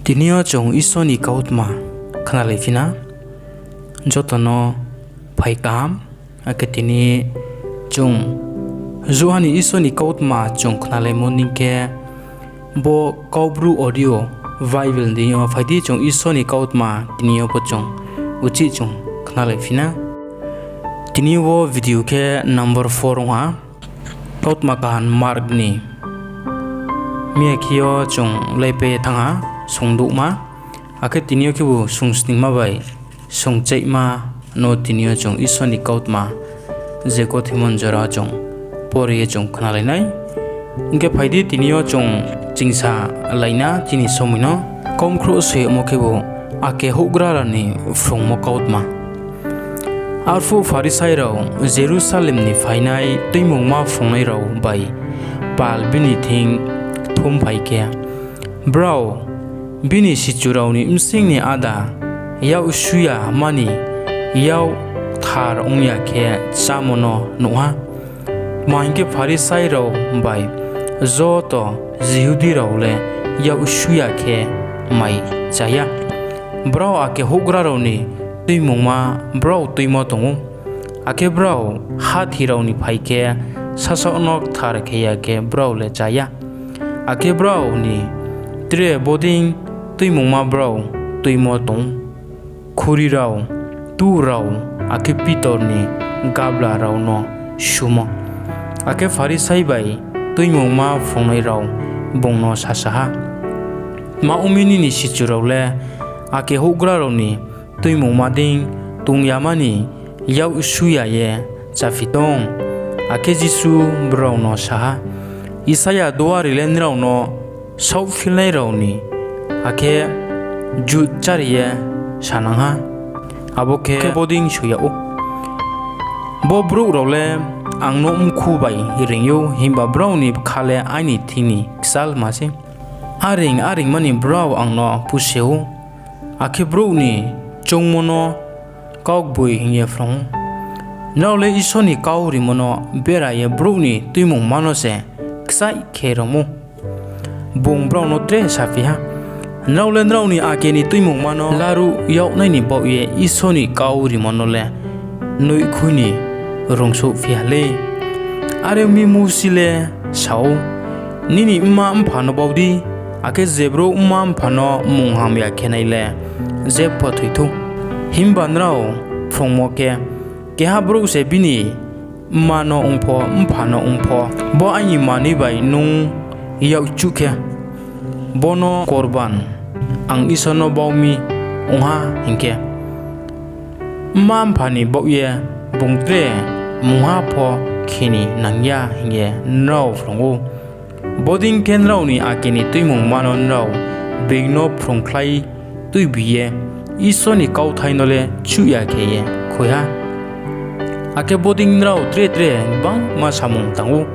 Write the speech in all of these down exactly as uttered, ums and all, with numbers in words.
Tini yo chung Isor ni kautma khnalaiphi na, joto no phai kaham. Akhe tini chung Juha ni Isor ni kautma chung khnalaimo ni khe, bo Kaubru audio Bible ni deing yo phai di, chung Isor ni kautma tini yo pho chung uchih chung khnalaiphi na. Tini wo video khe number four ong ha, Kautma Kaham Mark ni. Miya khe yo chung laipai ye thanng ha, sungdouhma. Akhe tini yo khebu sungsningma bai sungchaihma no tini yo chung Isor ni kautma je kothoimo ni jora chung pore ye chung khnalai nai. Hing khe phai di, tini yo chung chingsa lai na chini somoi no. Kaumkhrouh soi yagmo khebu, Ake Houhgra rao ni Phrungmo Kautma. Arphuh Pharisai rao Jerusalem ni phainai Tuimungma phrungnai rao bai pal bini thing kthumphai khe, brao bini sichu rao ni bsing ni áda yak shu yama ni yak kthar ong ya khe chámo no nuh ha. Tma hing khe, Pharisai rao bai joto Jihudi rao le yak shu ya khe mai chá ya. Brao ake houhgra rao ni tuimungma brao tuimo tong ou. Akhe brao hathi rao ni phai khe sasaoh no kthar khe ya khe brao le chá ya. Akhe brao ni tre bodei tuimungma brao tuimo tong ou: khuri rao, tuh rao, akhe pitor ni gabla rao no sumo. Akhe Pharisai bai Tuimungma phrungnai rao bung no sasa ha, Tma ong mi, nini sichu rao le ake houhgra rao ni tuimungma dei tong yama ni yak shu ya ye cháphi tong? Akhe Jisu brao no sa ha, Isaia duari le nrao no saohphilnai rao ni akhe jut chári ye sanang ha. Abo khe bodei soi yag ou: Bo brouh rao le ang no mkhu bai reing ou, himba brao ni bkha le aini thing ni kchalma sei. Areing areingma ni brao ang no puse ou, akhe brouh ni choungmo no kaukboi hing ye phrung ou. Nrao le Isor ni kau rimo no bera ye brouh ni tuimungma no se kchaih khe rom ou. Bung brao no tre saphi ha, Nrao le nrao ni ake ni tuimungma no laruh yagnai ni baoh ye Isor ni kau rimo no le noihkhui ni rungsouhphi ha lei. Are ong mi, Mousi le sa ou, ‘Nini mma-mpha no bau di,’ akhe je brouh mma-mpha no mung hamya khe nai le jepho thoi thou. Himba nrao phrungmo khe, ‘Keha brouh se bini mma no ong pho, mpha no ong pho, bo aini manoi bai nung yak chuh khe, bo no Korban ang Isor no bau mi ong ha,’ hing khe, mma-mpha ni baoh ye bung tre mungha pho khe ni nang ya hing ye nrao phrung ou. Bodei khe nrao ni ake ni tuimungma no nrao being no phrungkhlai tuibi ye Isor ni kauthai no le chuh ya khe ye khui ha. Akhe bodei nrao tre tre gbangma samung tang ou.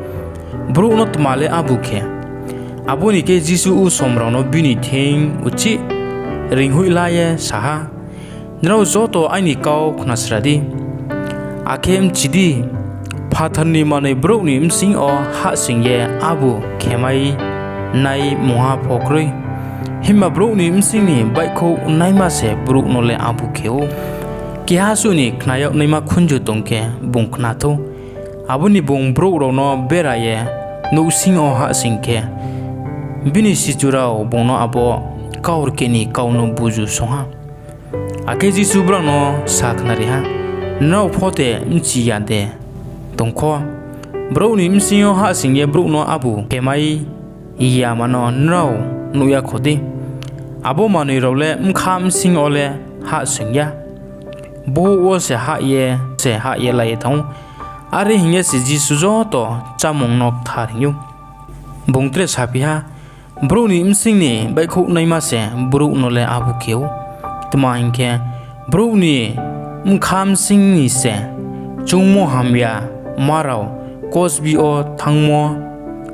Brouh no tma le ábu khe? Abo ni khe Jisu usom rao no bini thing uchih reinghoih la ye sa ha, Nrao joto aini kau khnasra di, akhe bchi di, phathar ni manoi brouh ni bsing yo hahsoing ye ábu khemai nai mungha pho kroi. Himba brouh ni bsing ni baihkhouh naima se brouh no le ábu khe ou. Keha suh ni khna yag naima khunju tong khe, bung khna thou.’ Abo ni bung brouh rao no bera ye nouhsing yo hahsoing khe, bini sichu rao bung no abo kaurkeh ni kau no buzu swunng ha. Akhe Jisu brao no sakhnari ha, Nrao pho de bchi ya de tong kho? Brouh ni bsing yo hahsoing ye brouh no ábu khemai yama no nrao nuh ya kho dei? Abo manoi rao le bkha bsing yo le hahsoing ya, bohouh wo se hah ye, se hah ye la ye thanng ou. Are hing ye se Jisu joto chámung no kthar hing ou. Bung tre saphi ha, Brouh ni bsing ni baihkhouh naima se brouh no le ábu khe ou. Tma hing khe, brouh ni bkha bsing ni se choungmo hamyama rao, kosbi yo thanngmo,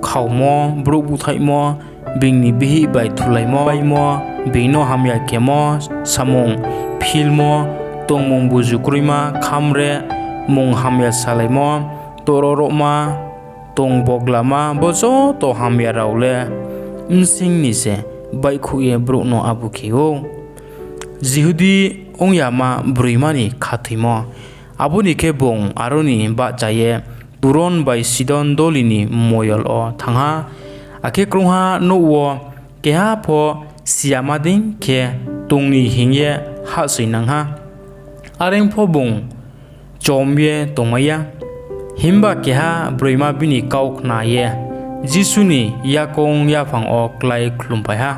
khaomo, brouh búthaihmo, being ni bihih bai thulaimo, báimo, being no hamya khemo, samung philmo, tongmung buzu kroima, khamre, mung hamya salaimo, torohrohma, tong boglama, bo joto hamya rao le bsing ni se baihkhouh ye brouh no ábu khe ou. Jihudi ong yama broima ni Khathoimo Abo ni khe bung aro ni bahcha ye Turon bai Sidon doli ni moyol wo thanng ha. Akhe krungha nouh wo keha pho si yama dei khe tong ni hing ye hahsoinang ha. Are pho bung chom ye tongmai ya. Himba keha broima bini kau khna ye Jisu ni yakoung yaphang wo klái khlumphai ha.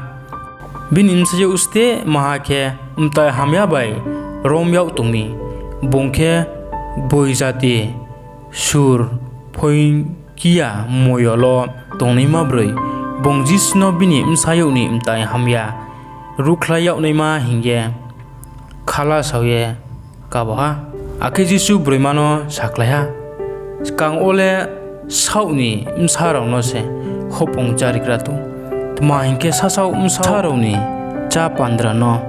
Bini bsayouh steh maha khe mtai hamya bai rom yag tong mi. Bung khe gboing jati, sur, Phoikia moyol wo tongnaima broi. Bung Jisu no bini bsayouh ni mtai hamya ruhkhlai yag naima hing ye khalasao ye kaba ha. Akhe Jisu broima no sakhlai ha, Skang wo le saoh ni bsa rao no se houhpung chárigra tong. Tma hing khe, sasaoh bsa rao ni chá bandra no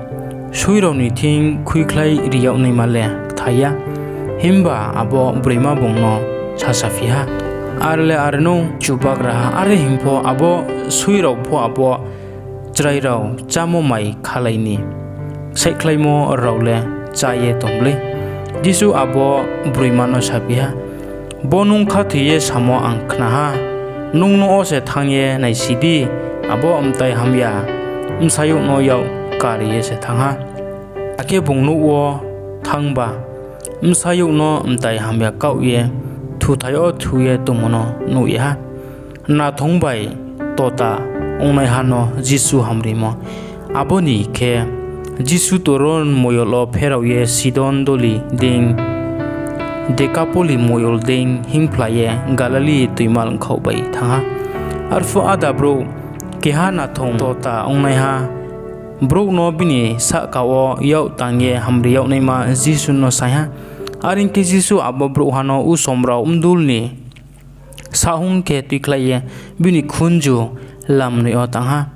sui rao ni thing khuikhlairi yag naima le kthai ya. Himba abo broima bung no sasaphi ha, Are le are nou, Chubagraha. Are hing pho, abo sui rao pho abo chrai rao chámo mai khalai ni ksaihkhlaimo rao le chá ye tong mlei. Jisu abo broima no saphi ha, Bo nung khathoi ye samo ang khna ha. Nung nouh wo se thanng ye naisi di. Abo mtai hamya bsayouh no yak kari ye se thanng ha. Akhe bung nouh wo thanngba, bsayouh no mtai hamya kaoh ye thuthai yo thu ye tongmo no nuh ye ha. Nathong bai Tota Ongnaiha no Jisu Hamrimo Abo ni khe Jisu Turon moyol wo pherao ye Sidon doli dei, Dekapoli moyol dei hingphla ye Galili toimall khaoh bai thanng ha. Arphuh áda brouh keha nathong tota ongnaiha brouh no bini sahka wo yak tang ye hamri yag naima Jisu no saing ha. Are ong khe, Jisu abo brouhha no usom rao bdul ni saohhung khe tuikhlai ye bini khunju lamnoi yo tang ha.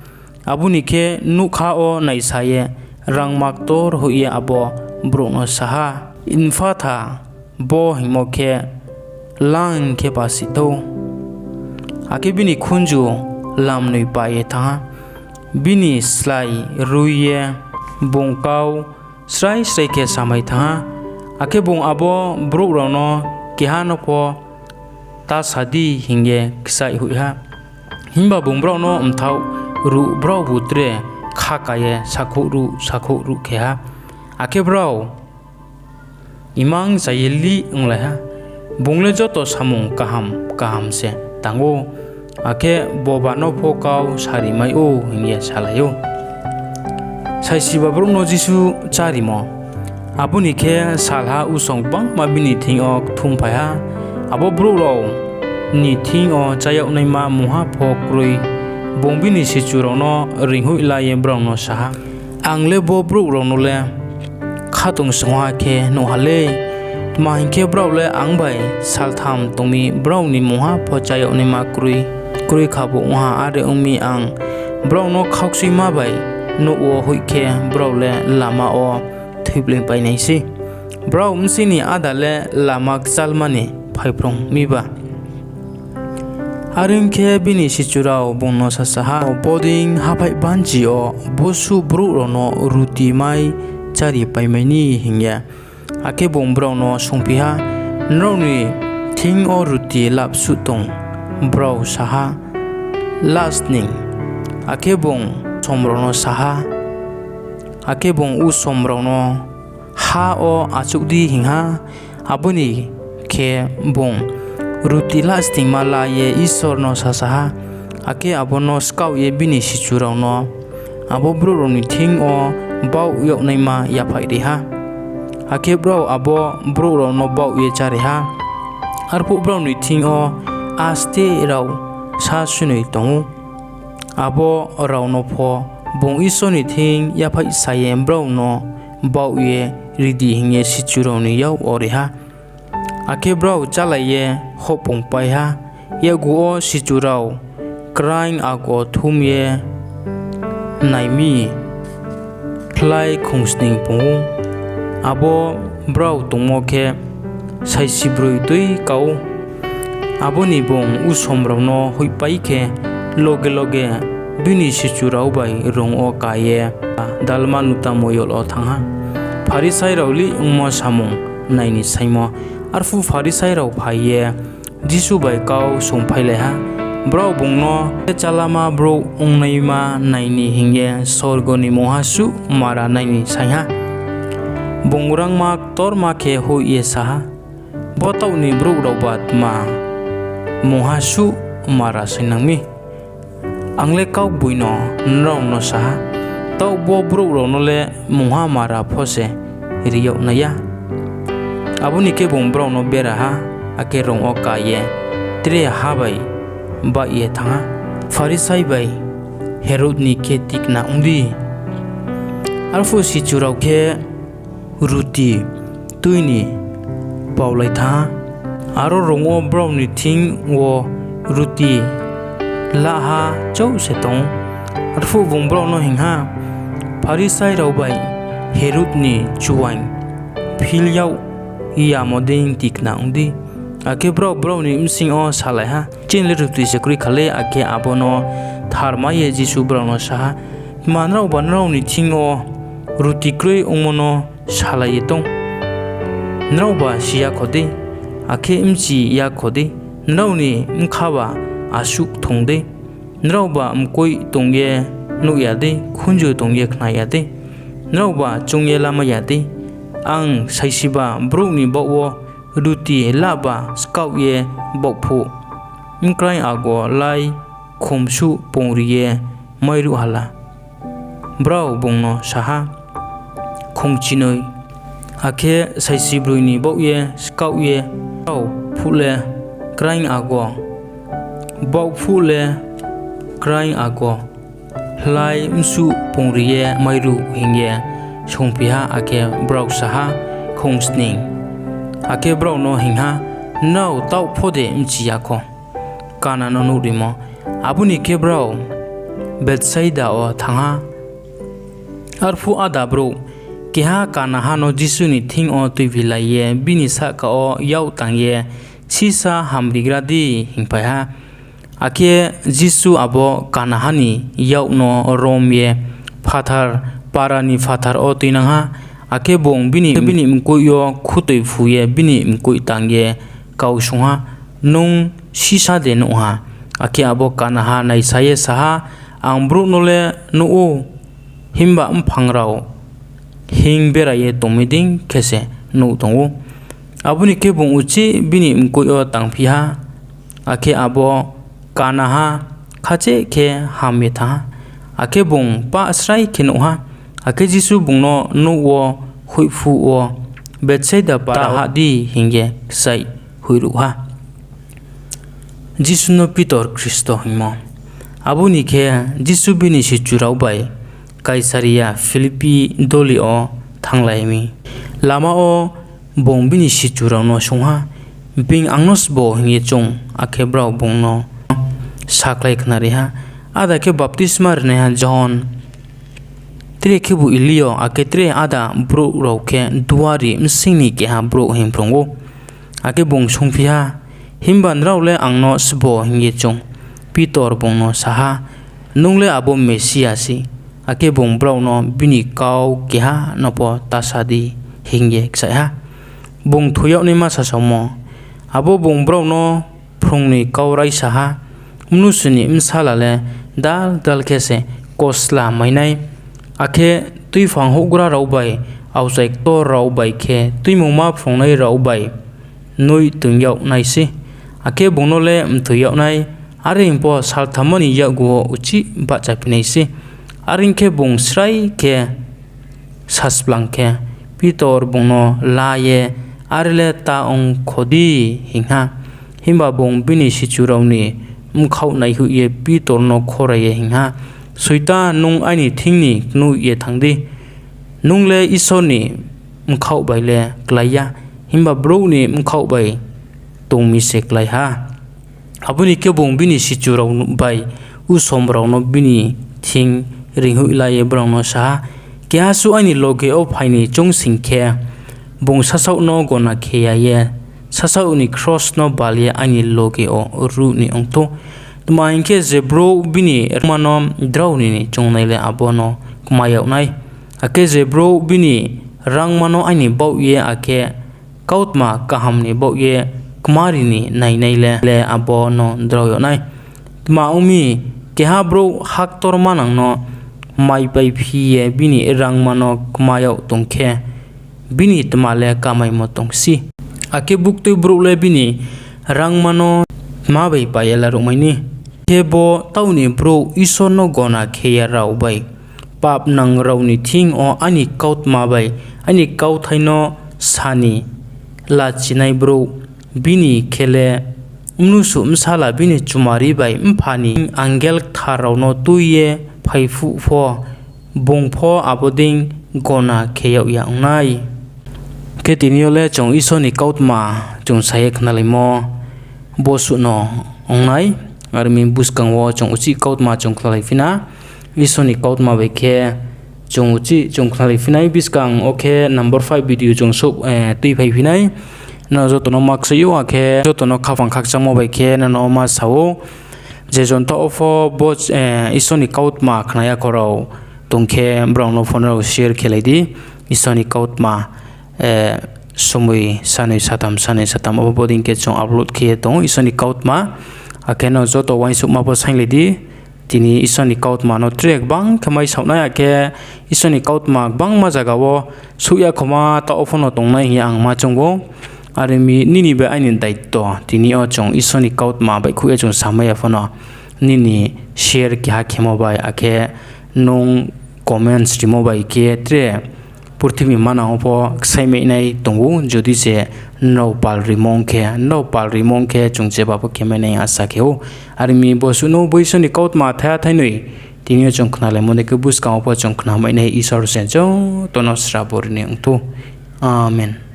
Abo ni khe, nougkha wo naisa ye rangma ktor hoih ye abo brouh no sa ha, Ephatha, bo hingmo khe, Lang khe pasi thou. Akhe bini khunju lamnoi pa ye thanng ha, bini slái rui ye bung kau srai srai khe samai thanng ha. Akhe bung abo brouh rao no keha no pho ta sa di hing ye kchaih hoih ha. Himba bung brao no mthaoh ruh, braobu tre khaka ye sakhouh ruh sakhouh ruh khe ha. Akhe brao imang cha ye lih onglai ha, Bung le joto samung kaham kaham se tang ou, akhe boba no pho kau sarimai ou, hing ye salai ou. Saisiba Brouh no Jisu Chárimo Abo ni khe salha usom gbangma bini thing yo kthumphai ha. Abo brouh rao ni thing yo chá yag naima mungha pho kroi. Bung bini sichu rao no reinghoih la ye brao no sa ha, Ang le bo brouh rao no le khatungsung ha khe nuh ha lei. Tma hing khe, brao le ang bai saltham tong mi, brao ni mungha pho chá yag naima kroi khabo ong ha. Are ong mi, ang brao no khaukchuima bai nouh wo hoih khe, brao le lama wo thoipleingpai nai sei. Brao bsing ni áda le lama kchalma ni phaiphrung miba. Are ong khe, bini sichu rao bung no sasa ha, Bodei haphaih banchi yo bosuh brouh rao no ruti mai cháripaimai ni hing ye? Akhe bung brao no swunngphi ha, Nrao ni thing yo ruti labsuh tong? Brao sa ha, Lachning. Akhe bung usom rao no sa ha, Akhe bung usom rao no ha wo achouh di, hing ha. Abo ni khe, bung ruti lachninma la ye Isor no sasa ha, akhe abo no skaoh ye bini sichu rao no abo brouh rao ni thing yo baoh yag naima yaphaihri ha. Akhe brao abo brouh rao no baoh ye chári ha. Arphuh brao ni thing yo á steh rao sa sónoi tong ou. Abo rao no pho bung Isor ni thing yaphaihsa ye brao no baoh ye ri di, hing ye sichu rao ni yak wo ri ha. Akhe brao chálai ye houhpungpai ha. Yakgu wo sichu rao kraing akwo thum ye nai mi, klái khongsning pung ou. Abo brao tongmo khe saisibroi dei ka ou. Abo ni bung usom rao no hoihpai khe, loge loge bini sichu rao bai rung wo ka ye Dalmanuta moyol wo thanng ha, Pharisai rao lih ongmo samung nai ni saingmo. Arphuh Pharisai rao phai ye Jisu bai kau swunngphailai ha. Brao bung no, Nung le chálama brouh ongnaima nai ni hing ye sorgo ni mungha suh mara nai ni saing ha? Bung rangma ktorma khe hoih ye sa ha, Bo taoh ni brouh raoba tma mungha suh mara saingnang mi? Ang le kaugboino nrao no sa ha, taoh bo brouh rao no le mungha mara pho se ri yag nai ya. Abo ni khe bung brao no bera ha, akhe rung wo ka ye tre ha bai baih ye thanng ha, Pharisai bai Herod ni khe tikna ong di. Arphuh sichu rao khe ruti tui ni paulai thanng ha, aro rung wo brao ni thing yo ruti lahha chouh se tong ou. Arphuh bung brao no hing ha, Pharisai rao bai Herod ni chuaing phil yag yamo dei tikna ong di. Akhe brao brao ni bsing yo salai ha, Chini le ruti se kroi kha lei. Akhe abo no tharmai ye Jisu brao no sa ha, Tma nraoba nrao ni thing yo ruti kroi ongmo no salai ye tong? Nraoba si ya kho dei, akhe bchi ya kho dei? Nrao ni bkhaba asuh kthung dei? Nraoba mkoih tong ye nuh ya dei, khunju tong ye khna ya dei? Nraoba choung ye lamai ya dei? Ang saisiba brouh ni baoh wo ruti lahba skaoh ye baoh phuh, bkrai ago lai khumsuh pungri ye mairuh ha la? Brao bung no sa ha, Khongchinoi. Akhe saisibroi ni baoh ye skaoh ye, Brao phuh le kraing ago, baoh phuh le kraing ago, hlai bsuh pungri ye mairuh? hing ye swunngphi ha. Akhe brao sa ha, Khongsning. Akhe brao no hing ha, Nrao taoh pho de bchi ya kho Kana no nuh rimo? Abo ni khe brao Bethsaida wo thanng ha. Arphuh áda brouh keha kanaha no Jisu ni thing yo tuibilai ye bini sahka wo yak tang ye, Sisá, hamrigra di, hingphai ha. Akhe Jisu abo kanaha ni yak no rom ye phathar, para ni phathar wo tuinang ha. Akhe bung bini mkoih yo khutoi phu ye bini mkoih tang ye kau swunng ha, Nung sisá de nuh ha? Akhe abo kanaha naisa ye sa ha, Ang brouh no le nuh ou, himba mphang rao hinng bera ye tong mi dei khe se nuh tong ou. Abo ni khe bung uchih bini mkoih yo tangphi ha, akhe abo kanaha khasaih khe ham ye thanng ha, akhe bung pah srai khe nuh ha. Akhe Jisu bung no nouh wo hoih phuh wo, Bethsaida para hah di, hing ye kchaih hoihruh ha. Jisu no Pitor Khristo Hingmo Abo ni khe Jisu bini sichu rao bai Kaisaria Philipi doli yo thannglai mi. Lama wo bung bini sichu rao no swunng ha, Being ang no sbo hing ye choung? Akhe brao bung no sakhlai khnari ha, Áda khe baptisma rinaiha Johon, tre khebu Eliyo, akhe tre áda brouh rao khe duari bsing ni keha brouh hing phrung ou. Akhe bung swunngphi ha, Himba nrao le ang no sbo hing ye choung? Pitor bung no sa ha, Nung le abo Mesia sei. Akhe bung brao no bini kau keha no pho ta sa di hing ye kchaih ha. Bung Thoi yag naima Sasaomo Abo bung brao no phrung ni kau raisa ha, Mnusu ni Bsala le dal dal khe se kosla mai nai, akhe tuiphang houhgra rao bai aokchai ktor rao bai khe Tuimungma phrungnai rao bai noih toing yag nai sei, akhe bung no le mthoi yag nai, are hing pho saltham ni yakgu wo uchih bahchaphi nai sei. Are ong khe, bung srai khe sasplang khe, Pitor bung no la ye, Are le ta ong kho di, hing ha. Himba bung bini sichu rao ni bkhaoh naihoih ye Pitor no khorai ye hing ha, Soitan, nung aini thing ni knoih ye thanng di. Nung le Isor ni bkhaoh bai le klái ya, himba brouh ni bkhaoh bai tong mi se klái ha. Abo ni khe, bung bini sichu rao bai usom rao no bini thing reinghoih la ye brao no sa ha, Keha suh aini loge wo phai ni choung sing khe, bung sasaoh no gona khe ya ye sasaoh ni kros no bal ye aini loge wo ruh ni ong thou. Tma hing khe, je brouh bini rangma no drao ri ni choungnai le abo no kma yag nai. Akhe je brouh bini rangma no aini baoh ye, akhe kautma kaham ni baoh ye kma ri ni nainai le, le abo no drao yag nai. Tma ong mi, keha brouh haktor manang no maipaiphi ye bini rangma no kma yag tong khe, bini tma le kamaimo tong si? Akhe buktui brouh le bini rangma no tma bai pai ye laruhmai ni? Khe bo taoh ni brouh Isor no gona khe ya rao bai papnang rao ni thing yo aini kautma bai aini kauthai no sa ni lachinai brouh, bini khe le Mnusu Bsala bini chumari bai Mpha ni angel kthar rao no tui ye phai phuh pho, bung pho abo dei gona khe yag ya ong nai. Khe tini yo le chung Isor ni kautma chung sa ye khnalaimo bo suh no ong nai. Are mi buskang wo chung uchih kautma chung khnalaiphi na. Isor ni kautma bai khe chung uchih chung khnalaiphi nai. Buskang wo khe number five video chung souh, eh, tuiphaiphi nai. Nrao joto no ma kchaih ou, akhe joto no khaphang khakchangmo bai khe nrao no ma sa ou. Je jon taoh wo pho bo, eh, Isor ni kautma khna ya khorao tong khe, brao no pho nrao share khelai di. Isor ni kautma, eh, somoi sanoi satham, sanoi satham abo bodei khe chung upload khe ye tong ou Isor ni kautma. Akhe nrao joto uaingsouhma pho sainglai di. Tini Isor ni kautma no tre gbang khe maisaoh nai, akhe Isor ni kautma gbangma zaga wo souh ya khoma taoh wo pho no tongnai hing ye ang ma choung ou. Are mi nini bai aini daito, tini yo chung Isor ni kautma baihkhouh ye chung samai ya pho no, nini share keha khemo bai, akhe nung comments rimo bai khe tre purthimbi manang wo pho ksaihmai nai tong ou, jodi se nrao pal rimo ong khe, nrao pal rimo ong khe chung jeba pho khe mai nai asa khe ou. Are mi bo suh no bo Isor ni kautma thaiha thainoi tini yo chung khnalaimo dei khe buskang wo pho chung khnamai nai. Isor se joto no srabo ri ni ong thou. Amen.